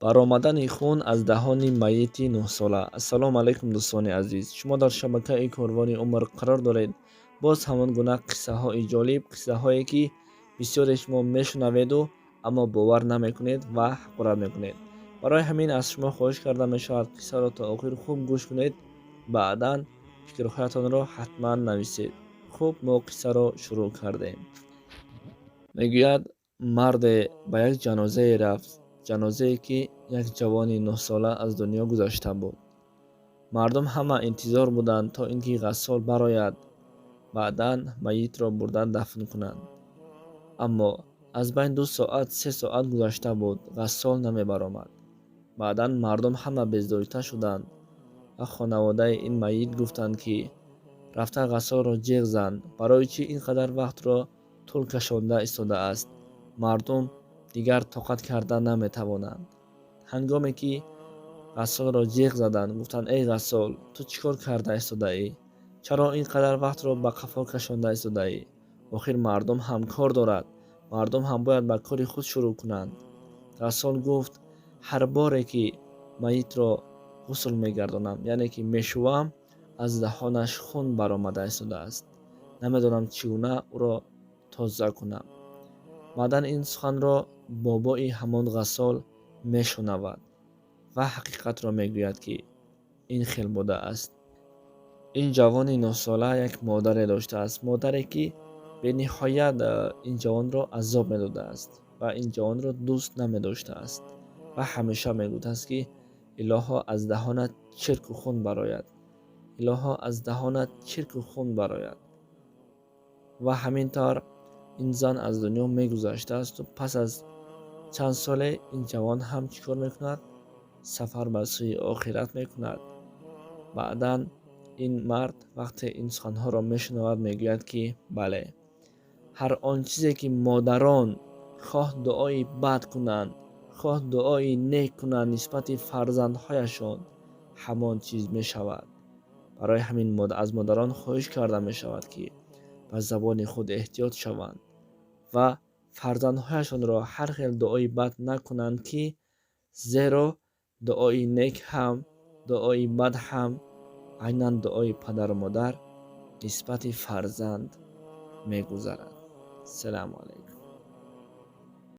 Баромадани хун аз даҳони майити 9-сола. Ассалому алайкум, дӯстони азиз! Шумо дар шабакаи Корвони умр қарор доред. Боз ҳамон гуна қиссаҳои ҷолиб, қиссаҳое, ки бисёре шумо мешунаведу, аммо бовар намекунед ва ҳақорат мекунед. Барои ҳамин аз шумо хоҳиш карда мешавад, қиссаро то охир хуб гӯш кунед, баъдан фикрҳоятонро ҳатман нависед. Хуб, мо қиссаро шурӯъ кардем. Мегӯяд, марде ба як ҷанозае рафт, ҷанозае, ки як ҷавони 9-сола аз дунё гузашта буд. Мардум ҳама интизор буданд, то ин ки ғассол барояд, баъдан майитро бурда дафн кунанд. Аммо аз байн 2 соат, 3 соат гузашта буд, ғассол намебаромад. Баъдан мардум ҳама безорита шуданд ва хонаводаи ин майит гуфтанд, ки рафта ғассолро ҷеғ зан, барои чӣ ин қадар вақтро тӯл кашонда истодааст, мардум дигар тоқат карда наметавонанд. Ҳангоме ки ғассолро ҷеғ заданд, гуфтанд: «Эй ғассол, ту чӣ кор карда истодаӣ? Чаро ин қадар вақтро ба қафо кашонда истодаӣ? Охир мардум ҳам кор дорад, мардум ҳам бояд ба кори худ шурӯъ кунанд». Ғассол гуфт: «Ҳар боре ки майитро ғусл мегардонам, яъне ки мешӯвам, аз даҳонаш хун баромада истодааст, намедонам, чӣ гуна ӯро тоза кунам». Баъдан ин суханро бобои ҳамон ғассол мешунавад ва ҳақиқатро мегӯяд, ки ин хел будааст. Ин ҷавони 9-сола як модаре доштааст, модаре, ки бениҳоят ин ҷавонро азоб медодааст ва ин ҷавонро дӯст намедоштааст ва ҳамеша мегуфтааст, ки илоҳо, аз даҳонат чирку хун барояд, илоҳо, аз даҳонат чирку хун барояд. Ва ҳамин тавр ин зан аз дунё мегузаштаасту пас аз чанд соле ин ҷавон ҳам чӣ кор мекунад? Сафар ба сӯи охират мекунад. Баъдан ин мард вақте ин суханҳоро мешунавад, мегӯяд, ки бале, ҳар он чизе, ки модарон хоҳ дуои бад кунанд, хоҳ дуои нек кунанд нисбати фарзандҳояшон, ҳамон чиз мешавад. Барои ҳамин аз модарон хоҳиш карда мешавад, ки ба забони худ эҳтиёт шаванд ва фарзандҳояшонро ҳар хел дуои бад накунанд, ки зеро дуои нек ҳам, дуои бад ҳам айнан дуои падару модар нисбати фарзанд мегузарад. Салому алайкум.